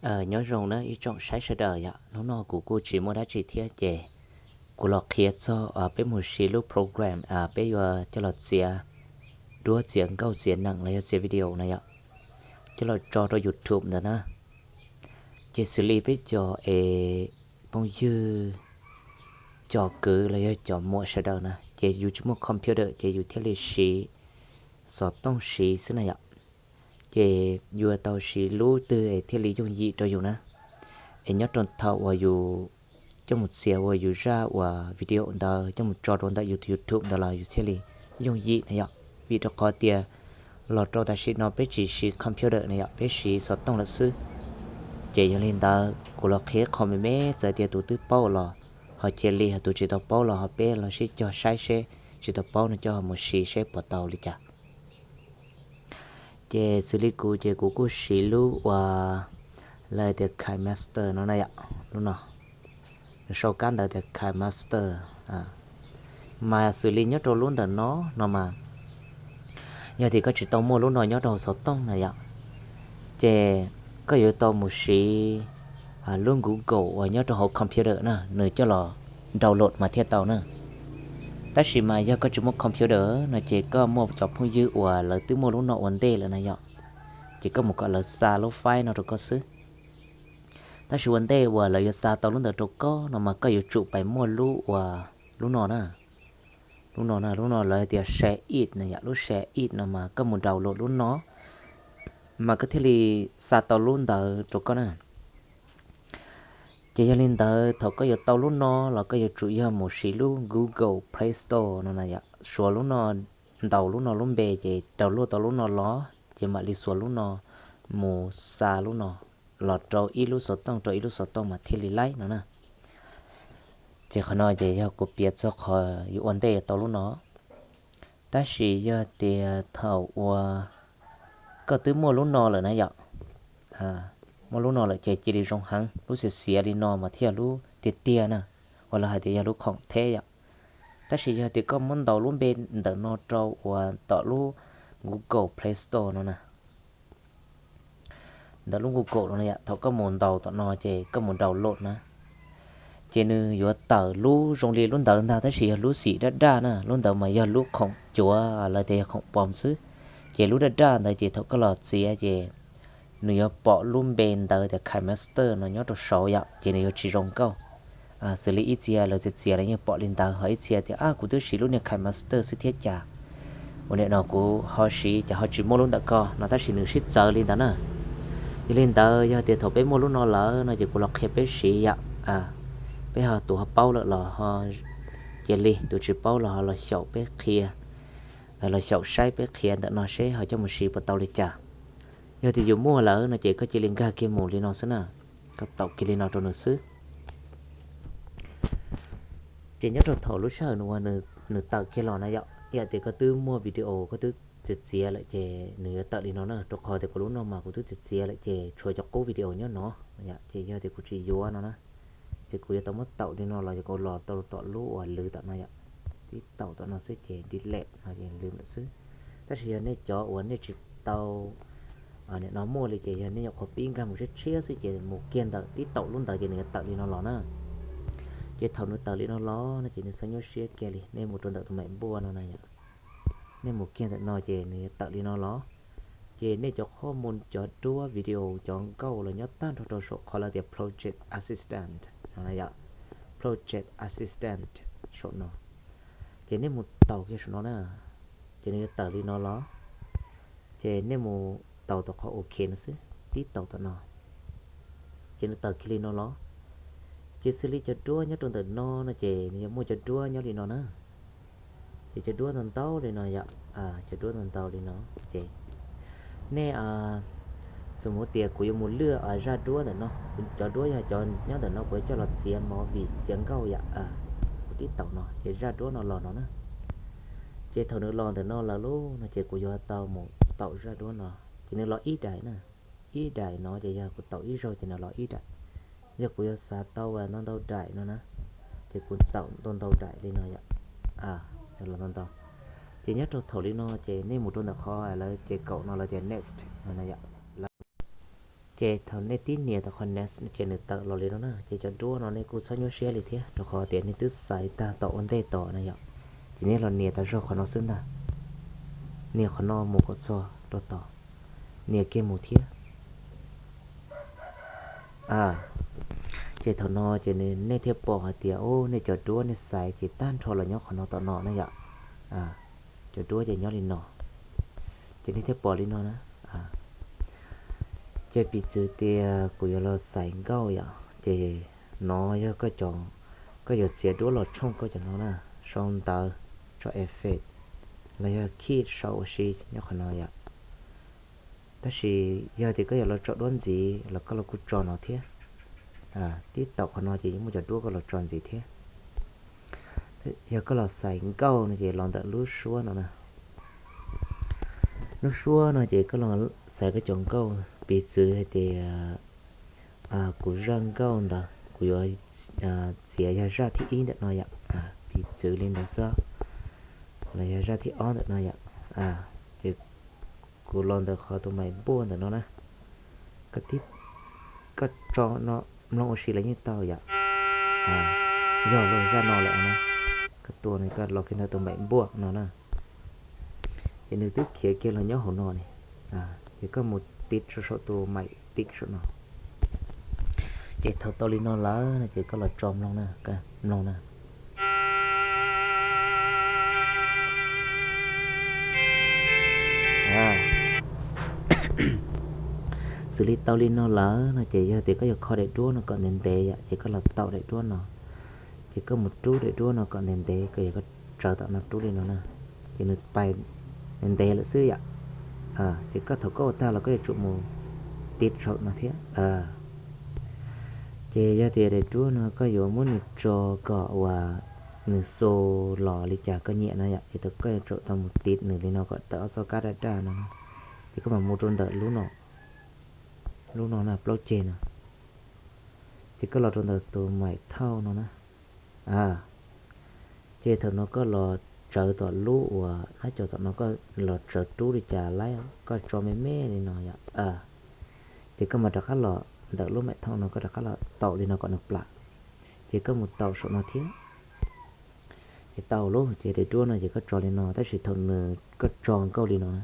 Nyob zoo na ib tsoom saib sawv daws yom, hnub no kuv kuj tsis muaj dab tsi thiab ces kuv los qhia txog peb mus siv lub program peb yuav coj los txiav duab txiav nkauj txiav nees los yog txiav video na yom, coj los tso rau YouTube ntawd na. Ces xws li peb cov es phooj ywg cov kwv los yog cov muam sawv daws na, ces yus tsis muaj computer ces yus thiaj li siv xov tooj siv xwb na yom. Ces yuav tau siv lub twg es thiaj li yooj yim rau yus na. Es nyob rau thaum uas yus coj mus txiav uas yus zaj uas video ntawd coj mus tso rau ntawm yus YouTube ntawd los yus thiaj li yooj yim na yom. Vim rau qhov tias los rau tam sim no peb tsis siv computer na yom, peb siv xov tooj lawm xwb. Ces yog li ntawd kuv los qhia qhov me me, txawm tias tus twb paub los ho cia li, ho tus tsis tau paub los ho peb los sib cog saib seb tsis tau paub no coj ho mus siv seb puas tau li cas. Ces xws li kuv ces kuv kuj siv lub uas lawv tias KineMaster no na yom, lub no, nws sau kab ntawv tias KineMaster. Mas xws li nyob rau lub ntawm no no mas, yog tias koj tsis tau muaj lub no nyob rau hauv xov tooj na yom, ces koj yuav tau mus siv lub Google uas nyob rau hauv computer na, nws coj los download mas thiaj tau na. Tab sis mas yog koj tsis muaj computer no ces koj muaj cov phooj ywg uas lawv twb muaj lub no ua ntej lawm na yom, ces koj mus kom lawv xa lub file no rau koj xwb. Tab sis ua ntej uas lawv yuav xa tau lub ntawd rau koj no mas koj yuav tsum pais muaj lub uas lub no na. Lub no na, lub no lawv tias Share It na yom, lub Share It no mas koj mus download lub no mas koj thiaj li xa tau lub ntawd rau koj na. Ces yog li ntawd thaum koj yuav tau lub no los koj yuav tsum yog mus siv lub Google Play Store no na yom, suav lub no, ntaus lub no lub npe ces download tau lub no los ces mam li xuas lub no mus xa lub no los rau ib lub xov tooj rau ib lub xov tooj mas thiaj li laib no na. Ces qhov no ces yog kuv piav txog qhov yuav ua ntej yuav tau lub no. Tab sis yog tias thaum uas koj twb muaj lub no lawm na yom, muaj lub no lawm ces cia li zoo heev, lub xiav xiav li no mas thiaj yog lub tiag tiag na, uas lawv hais tias yog lub khoom theb yom. Tab sis yog tias koj muab ntaus lub npe ntawm no rau uas tom lub Google Play Store no na, ntawm lub Google no yom, thaum koj mus ntaus tom no ces koj mus download na, ces nws yuav tawm lub zoo li lub ntawd ntag tab sis yog lub xim daj daj na, lub ntawd mas yog lub khoom cuav, lawv tias yog khoom pom xwb. Ces lub daj daj ntawd ces thaum koj los txiav ces nws yuav pom lub npe ntawd tias KineMaster no nyob rau saud yom, ces nws yuav tsis zoo nkauj. Xws li ib txhia lawv txiav txiav lawv yeej pom li ntawd, ho ib txhia tias ab kuv twb siv lub niag KineMaster xwb thiab cas ua nim no kuv ho siv cas ho tsis muaj lub ntawm ko no, tab sis nws sib txawv li ntawd na. Yog li ntawd yog tias thaum peb muaj lub no lawm no ces kuv los qhia peb siv yom. Peb ho tus ho paub lawm los ho cia li, tus tsis paub los ho los xyaum peb qhia, los xyaum saib peb qhia ntawm no seb ho coj mus siv puas tau li cas. Yog tias yus muaj lawm no ces koj cia li nkag kiag mus li no xwb na, koj taum kiag li no rau nws xwb. Ces nyob rau thaum lub sij hawm nws uas nws tawm kiag los na yom, yam tias koj twb muaj video koj twb txiav txiav lawm ces nws yuav tawm li no na, rau qhov tias kuv lub no mas kuv twb txiav txiav lawm ces tshuav cov qub video nyob no, ces yog tias kuv tsis yuav no na, ces kuv yuav tau muab taum li no los yog kuv los tau tom lub uas lwv tom no yom, tib taum tom no xwb ces delete no ces lwv lawm xwb. Tab sis yog nej cov uas nej tsis tau nim no muaj li ces yog nej nyuam qhuav pib nkag mus tshiab tshiab xwb ces mus kiag ntawm tib taum lub ntawd ces nws yuav tawm li no los na. Ces thaum nws tawm li no los no ces nws txhob nyuaj siab kiag li, nej mus rau ntawm tus maim npua no na yom, nej mus kiag ntawm no ces nws yuav tawm li no los. Ces nej cov qhov mus cov duab video cov nkauj los nyob tag nrho rau saum qhov lawv tias Project Assistant no na yom, Project Assistant saum no. Ces nej mus taus kiag saum no na, ces nws yuav tawm li no los. Ces nej mus taus tom qhov OK no xwb, tib taus tom no, ces nws tawm kiag li no los. Ces xws li cov duab nyob rau ntawm no no ces nws yuav muaj cov duab nyob li no na. Ces cov duab ntau ntau li no yom, cov duab ntau ntau li no. Ces nej, xws mus tias kuv yuav mus lwaj zaj duab ntawm no, cov duab yog cov nyob ntawm no kuv yuav coj los txiav movie txiav nkauj yom, kuv tib taus no ces zaj duab no los no na. Ces thaum nws los ntawm no lawm lauj no ces kuv yuav tau mus taus zaj duab no. Ces nws los ib daim na, ib daim no ces yog kuv taus ib zaug ces nws los ib daim. Yog kuv yuav xav tau ntau ntau daim no na, ces kuv taus ntau ntau daim li no yom, los ntau ntau. Ces nyob rau thaum li no ces nej mus rau ntawm qhov lawv ces kaum no lawv tias next no na yom. Ces thaum nej tib nias tau qhov next ces nws tawm los li no na, ces cov duab no nej kuj txhob nyuaj siab li thiab, rau qhov tias nej twb xaiv tag tom ua ntej tos na yom. Ces nej los nias tas zog qhov no xwb ntag, nias qhov no mus kom txog rau tom, nias kiag mus thiab. Ces thaum no ces nej thiaj pom hais tias, u, nej cov duab nej xaiv ces tag nrho los nyob qhov no tom no na yom. Cov duab ces nyob li no, ces nej thiaj pom li no na. Ces piv txwv tias kuv yuav los xaiv nkauj yom, ces no yog koj, koj yuav txiav duab los tshooj koj cov no na, sau ntawv, tso effect, los yog key sau ua si nyob qhov no yom. Tab sis yog tias koj yuav los tso duab ntxiv los koj los kuj tso no thiab. Tib taum qhov no ces yeej muaj cov duab koj los tso ntxiv thiab. Yog koj los xaiv nkauj no ces los ntawm lub suab no na. Lub suab no ces koj los xaiv koj cov nkauj, piv txwv hais tias kuv zaj nkauj ntawd kuv yuav txiav yog zaj thib ib ntawm no yom, piv txwv li ntawd xwb, los yog zaj thib ob ntawm no yom. Ces kuv los ntawm qhov tus maim npuaj ntawm no na, koj tib, koj tso no mloog ua si los yeej tau yom. Yog lawm zaj no lawm na, koj tua no koj los kiag ntawm tus maim npuaj no na, ces nws twb khiav kiag los nyob hauv no ne, ces koj mus tiv rau saum tus maim tiv saum no. Ces thaum tau li no lawm no ces koj los tso mloog na, mloog na. Xws li tau li no lawm no ces yog tias koj yuav kho daim duab no kom ntev ntev yom, ces koj los taum daim duab no. Ces koj mus rub daim duab no kom ntev ntev, koj yuav, koj tsawv tom no rub li no na, ces nws pais ntev ntev lawm xwb yom. Ces koj thaum koj ua tag los koj yuav tsum mus tiv saum no thiab. Ces yog tias daim duab no koj yuav muab nws tso kom uas nws xu los li cas koj nyiam no yom, ces thaum koj yuav tsum tau mus tiv nws li no kom tawm ob txoj kab daj daj no, ces koj mam mus rau ntawm lub no, lub no na, plaub ceg no, ces koj los rau ntawm tus maim thauj no na. Ces thaum no koj los tsawv tom lub uas nab cov tom no, koj los tsawv rub li cas laib, koj tso me me li no yom. Ces koj mam rov qab los ntawm lub maim thauj no, koj rov qab los taum li no kom nws plam, ces koj mus taum saum no thiab. Ces tau lawm ces daim duab no ces koj tso li no, tab sis thaum nws, koj tso nkauj li no na,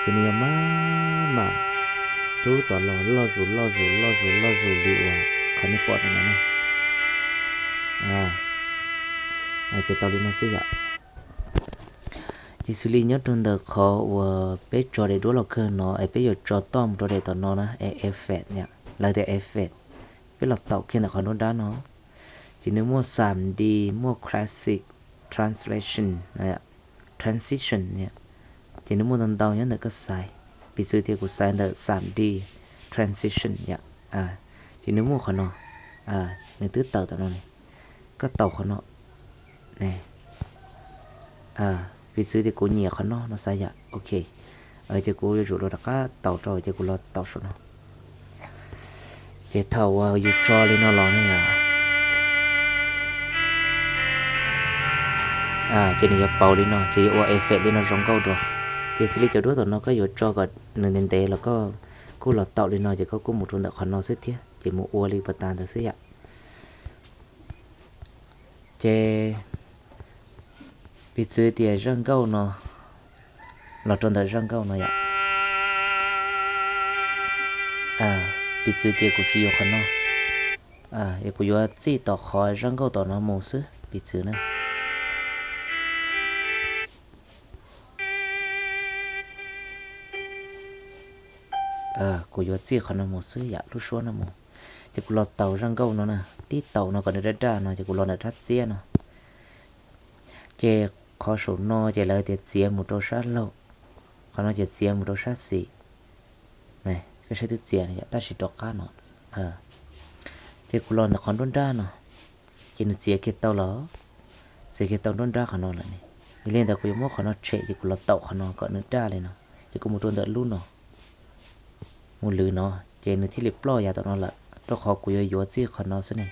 ces nws yog maj mam rub tom los loj zus loj zus loj zus loj zus li uas qhov nej pom ntawm no na. Ces tau li no xwb yom. Ces xws li nyob rau ntawm qhov uas peb tso daim duab los kawg no es peb yuav tso toj mus rau daim tom no na, effect, lawv tias effect. Peb los taum kiag ntawm qhov nruab nrab no, ces nws muaj xam D, muaj classic, translation, transition, ces nws muaj ntau ntau nyob ntawm koj xaiv. Piv txwv tias kuv xaiv ntawm xam D, transition yom. Ces nws muaj qhov no, nws twb tawm tom no ne, koj taum qhov no ne. Piv txwv tias kuv nyiam qhov no no xav yom, ok, ces kuv yuav tsum los rov qab taum rau, ces kuv los taum saum no. Ces thaum uas yus tso li no los ne yom, ces nws yuav pauv li no, ces yuav ua effect li no zoo nkauj dua. Ces xws li cov duab tom no koj yuav tso kom nws ntev ntev los koj kuj los taum li no, ces koj kuj mus rau ntawm qhov no xwb thiab, ces mus ua li puas tas ntawd xwb yom. Ces piv txwv tias zaj nkauj no, los rau ntawm zaj nkauj no yom. Piv txwv tias kuv tsis yuav qhov no, es kuv yuav txij tom qhov zaj nkauj tom no mus xwb, piv txwv na. Kuv yuav txij qhov no mus xwb yom, lub suab no mus. Ces kuv los taus zaj nkauj no na, tib taus no kom nws daj daj no, ces kuv los ntawm rab txiab no. Ces qhov saum no ces lawv tias txiav mus rau sab laug, qhov no ces txiav mus rau sab xis. Koj saib twb txiav no yom, tab sis rov qab no. Ces kuv los ntawm qhov nruab nrab no, ces nws txiav kiag tau los, txiav kiag tau nruab nrab qhov no lawm ne. Yog li ntawd kuv yuav muab qhov no tshem, ces kuv los taus qhov no kom nws daj li no, ces kuv mus rau ntawm lub no, mus lwv no, ces nws thiaj li ploj yav tom no lawm, rau qhov kuv yuav yuav txij qhov no xwb ne.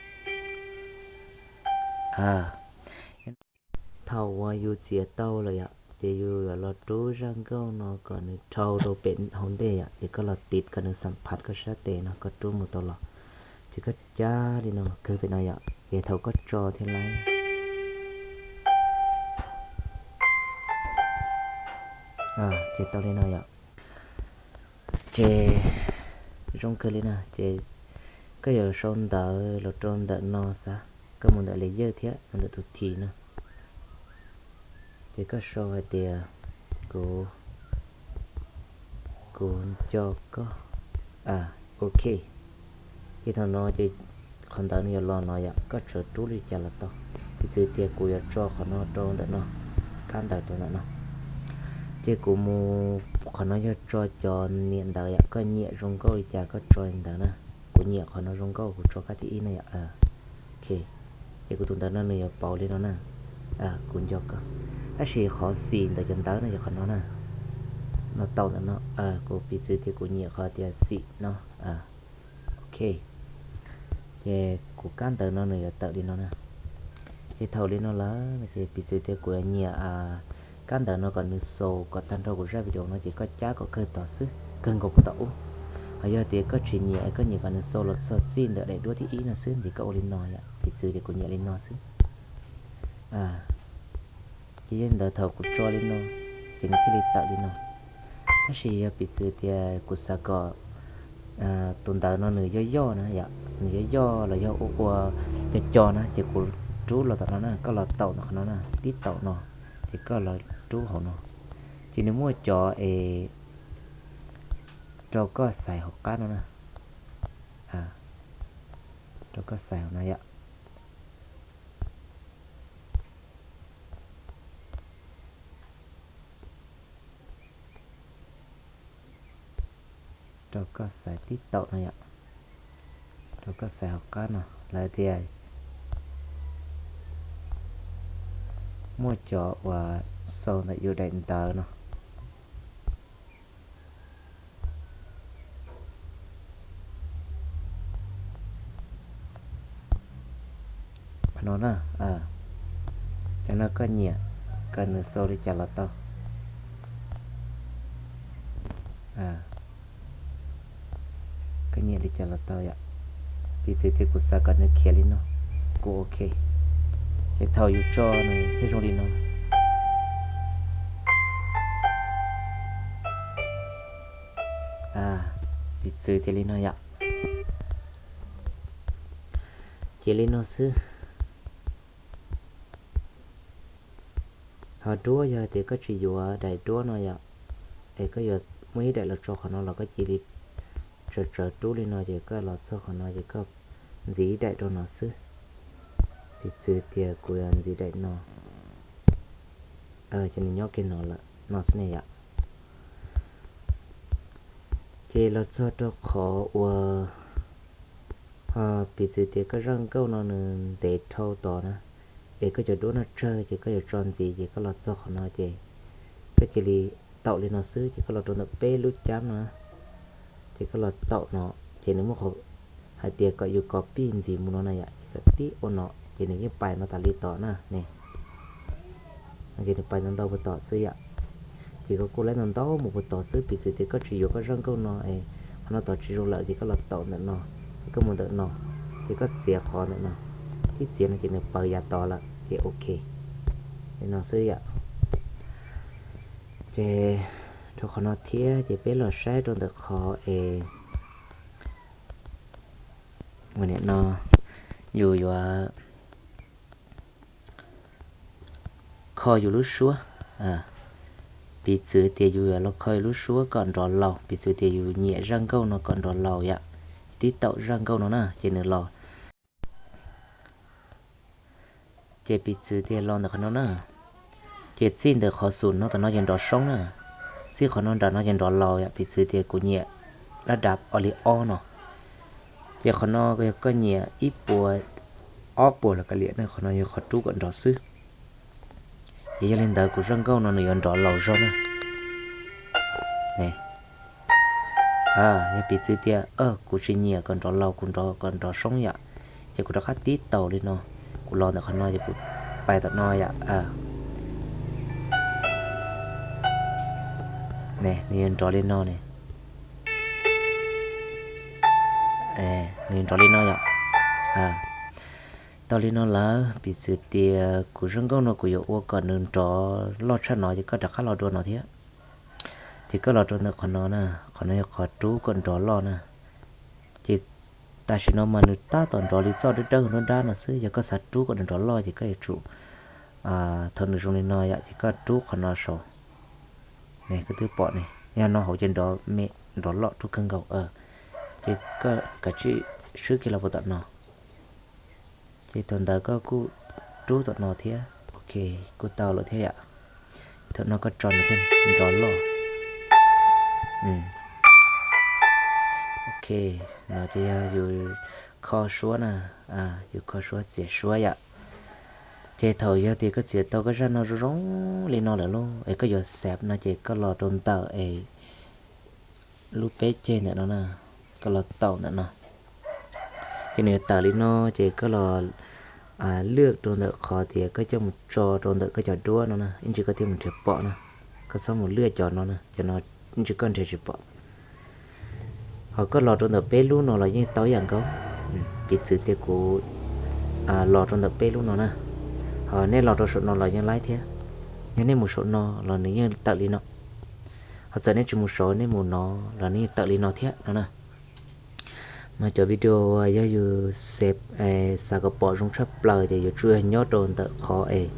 Thaum uas yus txiav tau lawm yom, Ces yus yuav los rub zaj nkauj no kom nws dhau rau pem hauv ntej yom, ces koj los tiv kom nws xam phaj koj sab tes no koj rub mus tau los. Ces koj cab li no kawg pem no yom, ces thaum koj tso thiab lawm. Ces tau li no yom. Ces zoo kawg li no ces koj yuav sau ntawv los rau ntawm no xav, koj mus ntawm layers thiab mus ntawm tus thim no. Ces koj sau hais tias kuv, kuv nco koj. Ok. Ces thaum no ces qhov ntawv no yuav los no yom, koj tsuas rub li cas los tau. Piv txwv tias kuv yuav tso qhov no rau ntawm no, kab ntawv rau ntawm no. Ces kuv mus, qhov no yog tso cov niam ntawv yom, koj nyiam zoo nkauj li cas koj tso li ntawd na. Kuv nyiam qhov no zoo nkauj kuv tso kab thib ib na yom. Ok. Ces kuv tus ntawv no nws yuav pauv li no na. Kuv nco koj. Tab sis qhov xim ntawm cov ntawv no yog qhov no na. No tau ntawm no, kuv piv txwv tias kuv nyiam qhov tias xim no. Ok. Ces kuv kab ntawv no nws yuav tawm li no na. Ces thaum li no lawm ces piv txwv tias kuv yuav nyiam kab ntawv no kom nws xaus kom tag nrho kuv zaj video no ces koj cab kom kawg tod xwb, kawg nkaus puag tom ub. Ho yog tias koj tsis nyiam, koj nyiam kom nws xaus los txog txij ntawm daim duab thib ib no xwb ces koj ua li no yom, piv txwv tias kuv nyiam li no xwb. Ces yog li ntawd thaum kuv tso li no, ces nws thiaj li tawm li no. Tab sis yog piv txwv tias kuv xav kom tus ntawv no nws yoj yoj na yom, nws yoj yoj los yog ua ua co co na, ces kuv rub los tom no na, koj los taum ntawm qhov no na, tib taum no, ces koj los rub hauv no, ces nws muaj cov es rau koj xaiv hauv qab no na, rau koj xaiv hauv no yom. Rau koj xaiv tib taum no yom, rau koj xaiv hauv qab no lawv tias muaj cov uas xaus ntawm yus daim ntawv no. Qhov no na, cov no koj nyiam kom nws xaus li cas los tau. Koj nyiam li cas los tau yom. Piv txwv tias kuv xav kom nws khiav li no, kuv ok. Ces thaum yus tso nws thiaj zoo li no. Piv txwv tias li no yom. Ces li no xwb. Ho duab yog tias koj tsis yuav daim duab no yom, es koj yuav muaj ib daim los tso qhov no los koj cia li tsawv tsawv rub li no ces koj los txog qhov no ces koj ntxiv ib daim rau no xwb. Piv txwv tias kuv yuav ntxiv daim no, ces nws nyob kiag no lawm no xwb ne yom. Ces los txog rau qhov uas ho piv txwv tias koj zaj nkauj no nws ntev dhau tod na, es koj cov duab no tsawg ces koj yuav tso ntxiv ces koj los txog qhov no ces koj cia li taum li no xwb ces koj los rau ntawm peb lub cab no, ces koj los taum no, ces nws muaj qhov hais tias kom yus copy ntxiv mus no na yom, ces koj tib ua no ces nws yeej pais no tas li tod na ne. Ces nws pais ntau ntau puag tom xwb yom. Ces koj kuj laib ntau ntau mus puag tom xwb, piv txwv tias koj tsis yuav koj zaj nkauj no es qhov no tod tsis zoo lawm ces koj los taum ntawm no, ces koj mus ntawm no, ces koj txiav qhov ntawm no, tib txiav no ces nws pais yav tod lawm ces ok. Li no xwb yom. Ces rau qhov no thiab ces peb los saib rau ntawm qhov es ua niam no yus yuav kho yus lub suab. Piv txwv tias yus yuav los kho yus lub suab kom nrov laus, piv txwv tias yus nyiam zaj nkauj no kom nrov laus yom, ces tib taum zaj nkauj no na ces nws los. Ces piv txwv tias los ntawm qhov no na, ces txij ntawm qhov xum no tom no ces nrov soob na, txij qhov no nram no ces nrov laus yom, piv txwv tias kuv nyiam lab dav ob li ob no. Ces qhov no yog koj nyiam ib puas ob puas los kav liam ne, qhov no yog qhov rub kom nrov xwb. Ces yog li ntawd kuv zaj nkauj no nws yuav nrov laus zog na. Yog piv txwv tias kuv tsis nyiam kom nrov laus, kuv nrov kom nrov soob yom, ces kuv rov qab tib taum li no, kuv los ntawm qhov no ces kuv pais tom no yom. Nws yuav nrov li no ne. Nws yuav nrov li no yom. Tau li no lawm, piv txwv tias kuv zoo nkauj no kuv yuav ua kom nws nrov loj tshaj no ces koj rov qab los dua no thiab. Ces koj los rau ntawm qhov no na, qhov no yog qhov rub kom nrov loj na. Ces tam sim no mas nws tab tom nrov li txoj dawb dawb nruab nrab no xwb, yog koj xav rub kom nws nrov loj ces koj yuav tsum, thaum nws zoo li no yom ces koj rub qhov no saud. Ne koj twb pom ne, yog no hauv ces nrov me, nrov loj rub kawg nkaus. Ces koj kav tsij swb kiag los puag tom no. Ces thaum ntawd koj kuj rub tom no thiab, ok, kuj tau lawm thiab yom. Thaum no koj tso nws thiaj nrov loj. Ok, no ces yog yus kho suab na, yus kho suab txiav suab yom. Ces thaum yog tias koj txiav tau koj zaj no zoo zoo li no lawm lauj es koj yuav xev no ces koj los rau ntawm es lub peb ceg ntawm no na, koj los taum ntawm no. Ces nws yuav tawm li no, ces koj los lwaj rau ntawm qhov tias koj coj mus tso rau ntawm koj cov duab no na, ib ntsis koj thiaj mus nrhiav pom na. Koj txhob mus lwaj cov no na, cov no ib ntsis koj nrhiav tsis pom. Ho koj los rau ntawm peb lub no los yeej tau ib yam nkaus. Piv txwv tias kuv los rau ntawm peb lub no na, ho nej los rau saum no los yeej laib thiab. Yog nej mus saum no los nws yeej tawm li no. Ho txawm nej tsis mus saud, nej mus no los nws yeej tawm li no thiab no na. Mas cov video uas yog yus xev, xav kom pom zoo tshaj plaws ces yuav tsum yog nyob rau ntawm qhov es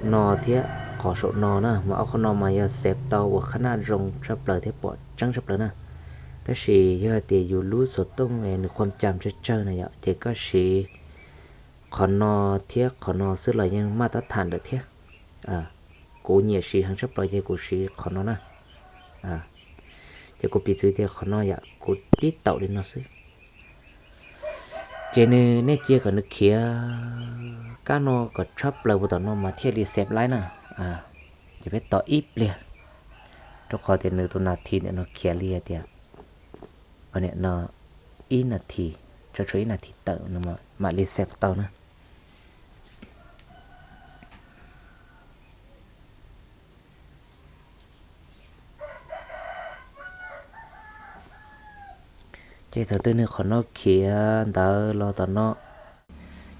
no thiab qhov saum no na, mas ob qhov no mas yog xev tau ua qhab naj zoo tshaj plaws thiab pom tseeb tshaj plaws na. Tab sis yog hais tias yus lub xov tooj es nws qhuam cam tsawg tsawg na yom, ces koj siv qhov no thiab qhov no xwb los yeej maj tab tham lawm thiab. Kuv nyiam siv heev tshaj plaws ces kuv siv qhov no na. Ces kuv piv txwv tias qhov no yom, kuv tib taum li no xwb. Ces nws, nej cia kom nws khiav kab no kom tshab plaws puag tom no mas thiaj li xev laib na. Ces peb tos ib pliag, rau qhov tias nws tus nas this ntawm no khiav li hais tias, niam no, ib nas this, tso tshuav ib nas this tawm no mam li xev tau na. Ces thaum twg nws qhov no khiav ntawd los tom no,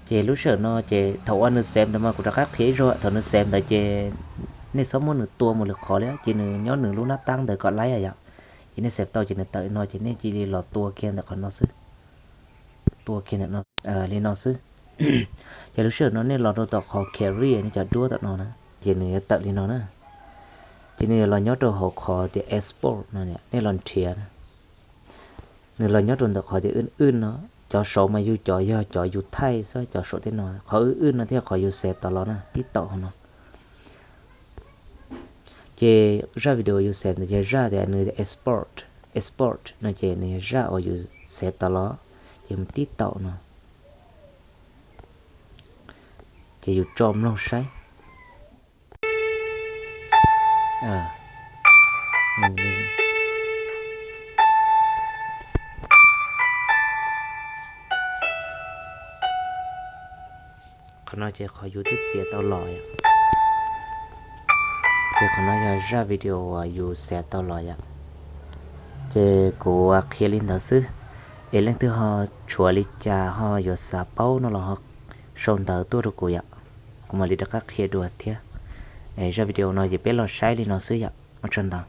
ces lub sij hawm no ces thaum uas nws xev ntawd mas kuv rov qab qhia ib zaug, thaum nws xev ntawd ces nej txhob muab nws tua mus lwm qhov li, ces nws nyob nws lub nab tab ntawd kom laib yom. Ces nej xev tau ces nws tawm li no ces nej cia li los tua kiag ntawm qhov no xwb. Tua kiag ntawm no, li no xwb. Ces lub sij hawm no nej los rau tom qhov carrier, nej cov duab tom no na, ces nws yuav tawm li no na. Ces nws yuav los nyob rau hauv qhov tias export no, nej los nrhiav na. Nws los nyob rau ntawm qhov tias wb wb no, cov saud mas yus cov yog cov yus thaij xwb, cov saum tej no, qhov wb wb no thiaj qhov yus xev tau los na, tib taum hauv no. Ces zaj video yus xev ntawd yog zaj tias nws export, export no ces nws yog zaj uas yus xev tau los, ces mus tib taum no, ces yus tso mloog saib. Qhov no ces qhov yus twb txiav tau los yom. Ces qhov no yog zaj video uas yus xev tau los yom. Ces kuv qhia li ntawd xwb. Es leej twg ho tshuav li cas ho yuav xav paub no los ho sau ntawv tuaj rau kuv yom, kuv mam li rov qab qhia dua thiab. Es zaj video no ces peb los saib li no xwb yom, ua tsaug ntau.